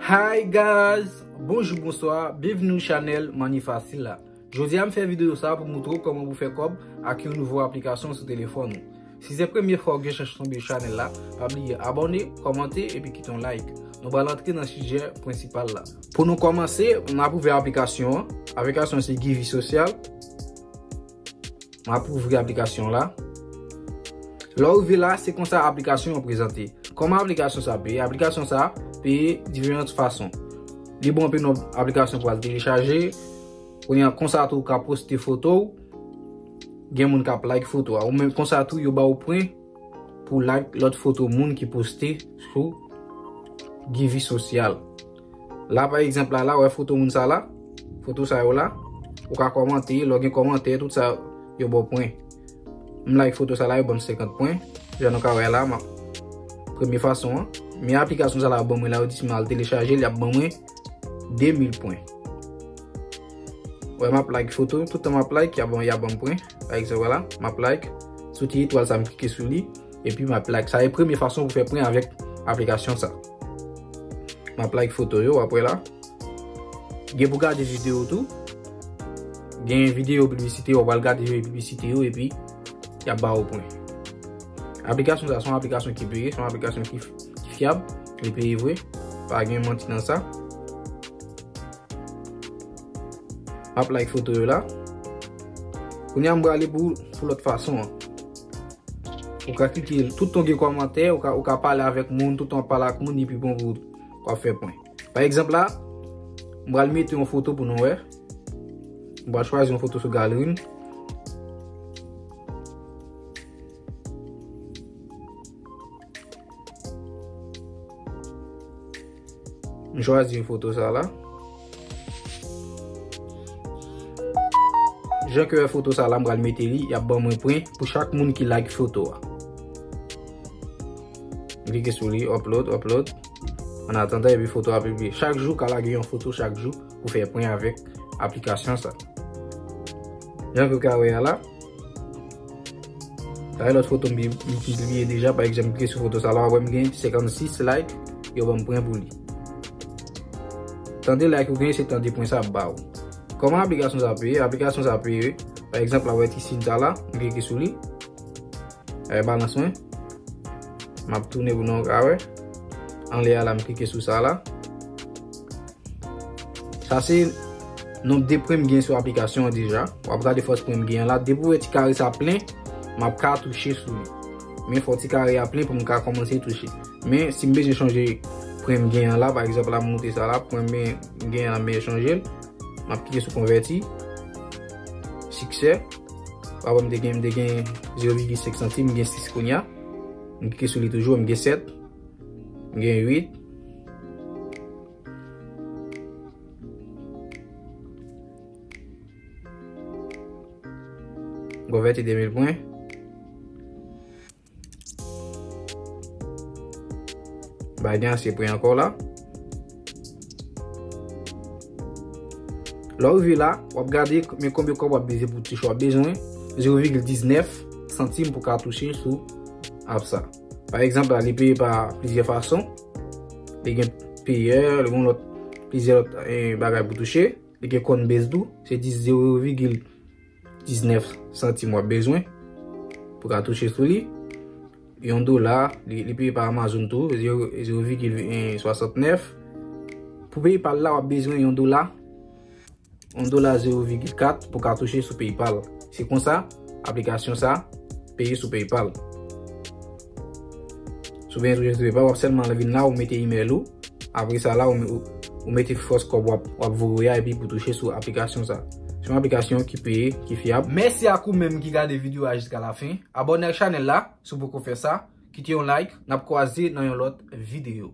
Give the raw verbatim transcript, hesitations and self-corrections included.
Hi guys! Bonjou, bonswa, byenvini sou chanèl Money Facile la. Jodi a m fè videyo sa pou moutre w kòman pou fè kòb ak yon nouvo aplikasyon sou telefòn ou. Si se premye fwa w gen chans tonbe sou chanèl la, pa bliye abòne, kòmante epi kite yon like. Nou pral antre nan sijè prensipal la. Pou nou kòmanse, n ap ouvè aplikasyon an. Aplikasyon se Givy Social. M ap ouvri aplikasyon la. Lè w rive la, se konsa aplikasyon an prezante. Kòman aplikasyon sa peye? Aplikasyon sa peye diferan fason. Li bon anpil nan aplikasyon pou al telechaje. Kounye a, konsa tou, ou ka poste foto w. Gen moun k ap like foto a. Ou menm konsa tou, yo ba w pwen pou like lòt foto moun ki poste sou Givy Social. La, pa egzanp, la, la, wè foto moun sa la, foto sa yo la, ou ka kòmante, lè w gen kòmantè, tout sa, yo ba w pwen. M like foto sa la, yo ban m senkant pwen. Jan nou ka wè la, m ap, premye fason an. Men aplikasyon sa la ban mwen la, yo di si m al telechaje l, y ap ban mwen de mil pwen. Wè, m ap like foto, tout tan m ap like, y a ban, y a ban m pwen. Pa egzanp, wè la, m ap like. Sou ti etwal sa, m klike sou li. Epi m ap like. Sa e premye fason pou fè pwen avèk aplikasyon sa. M ap like foto yo, w ap wè la. Gen pou gade videyo tou. Gen videyo piblisite, w ap al gade videyo piblisite yo, epi y ap ba w pwen. Aplikasyon sa, se yon aplikasyon ki peye, se yon aplikasyon ki, ki fyab, li peye vre. Pa gen manti nan sa. M ap like foto yo la. Kounye a m prale pou, pou lòt fason an. Ou ka klike, tout tan gen kòmantè, ou ka, ou ka pale avèk moun, tout tan w ap pale ak moun, li pi bon pou w ap fè pwen. Pa egzanp la, m pral mete yon foto pou nou wè. M pral chwazi yon foto sou galeri m. M chwazi foto sa la. Jan ke wè foto sa la, m pral mete li, y ap ban mwen pwen pou chak moun ki like foto a. M klike sou li, upload, upload. An atandan, epi foto a pibliye. Chak jou, ka lage yon foto chak jou pou fè pwen avèk aplikasyon sa. Jan ke w ka wè a la, Gade lòt foto m pi-, m pibliye deja, pa egzanp, m klike sou foto sa la, w ap wè m gen senkannsis like, yo ban m pwen pou li. Tan de like ou genyen, se tan de pwen sa ap ba w. Kòman aplikasyon sa peye? Aplikasyon sa peye, pa egzanp, la, w wè ti siy sa la, m klike sou li. E balans mwen. M ap tounen pou nou ka wè. Anlè a la, m klike sou sa la. Sa se nonb de pwen m gen sou aplikasyon an deja. W ap gade fòs pwen m gen an la. Depi w wè ti kare sa plen, m ap ka touche sou li. Men fò ti kare a plen pou m ka kòmanse touche. Men si m bezwen chanje pwen m gen an la, pa egzanp, la m moute sa la, pwen m gen an la, m bezwen chanje l. M ap klike sou konvèti. Siksè. W ap wè m te gen, m te gen zewo vigil senk santim, m gen sis kounye a. M klike sou li toujou, m gen sèt. M gen uit. Konvèti de mil pwen. Bay gen ase pwen ankò la. Lè w rive la, w ap gade men konbyen kòb w ap bezwen pou touche. W ap bezwen zewo vigil diznèf santim pou ka touche sou app sa. Pa egzanp, la, li peye pa plizyè fason. Li gen peyè, li gen lòt, plizyè lòt, eh, bagay pou touche. Li gen Coinbase tou, se di zewo vigil diznèf santim w ap bezwen pou ka touche sou li. Yon dola, li, li peye pa Amazon tou, zewo, zewo vigil swasantnèf. Pou PayPal la, w ap bezwen yon dola, yon dola zewo vigil kat pou ka touche sou PayPal. Se konsa, aplikasyon sa peye sou PayPal. Si w bezwen touche sou PayPal, w ap sèlman vin la, ou mete imèl ou. Apre sa la, ou, ou, ou mete fòs kòb w ap, w ap voye a epi pou touche sou aplikasyon sa. Se yon aplikasyon ki peye, ki fyab. Mèsi ak ou menm ki gade videyo a jiska lafen. Abòne ak chanèl la, si w poko fè sa. Kite yon like. N ap kwaze nan yon lòt videyo.